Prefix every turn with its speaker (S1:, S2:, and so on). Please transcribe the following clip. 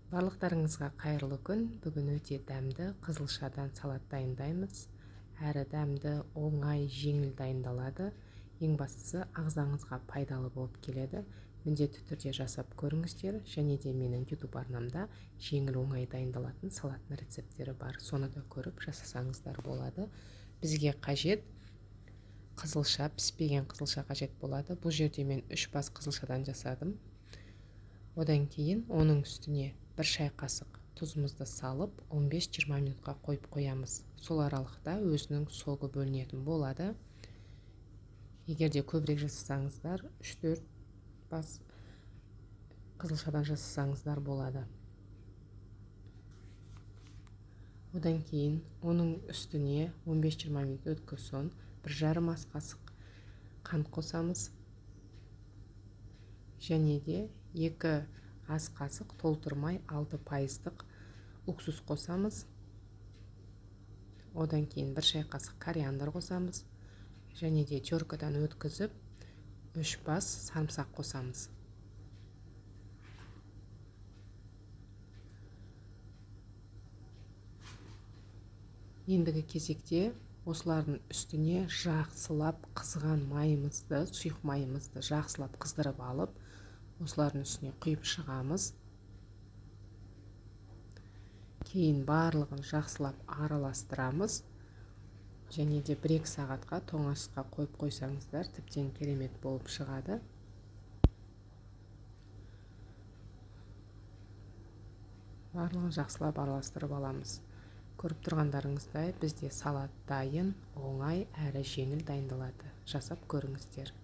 S1: Барлықтарыңызға қайырлы күн. Бүгін өте дәмді қызылшадан салат дайындаймыз. Әрі дәмді, оңай, жеңіл дайындалады. Ең бастысы ағзаңызға пайдалы болып келеді. Міндетті түрде жасап көріңіздер. Және де менің YouTube арнамда жеңіл, оңай дайындалатын салаттың рецепттері бар. Соны да көріп жасасаңыздар болады. Бізге қажет қызылша, піспеген қызылша қажет болады. Бұл жерде мен 3 бас қызылшадан жасадым. Одан кейін оның үстіне 1 шай қасық тұзымызды салып, 15-20 минутқа қойып қоямыз. Сол аралықта өзінің согы бөлінетін болады. Егер де көбірек жасасаңыздар, 3-4 бас қызылшадан жасасаңыздар болады. Одан кейін оның үстіне 15-20 минут өткен соң 1,5 ас қасық қант қосамыз. Және де 2 ас қасық толтырмай 6%-лық уксус қосамыз. Одан кейін 1 шай қасық кориандр қосамыз. Және де теркадан өткізіп 3 бас сарымсақ қосамыз. Ендігі кезекте осылардың үстіне жақсылап қызған майымызды, сұйық майымызды жақсылап қыздырып алып, осылардың үстіне құйып шығамыз. Кейін барлығын жақсылап араластырамыз. Және де 1-2 сағатқа тоңазытқышқа қойып қойсаңыздар, тіптен керемет болып шығады. Барлығын жақсылап араластырып аламыз. Көріп тұрғандарыңыздай, бізде салат дайын, оңай әрі жеңіл дайындалады. Жасап көріңіздер.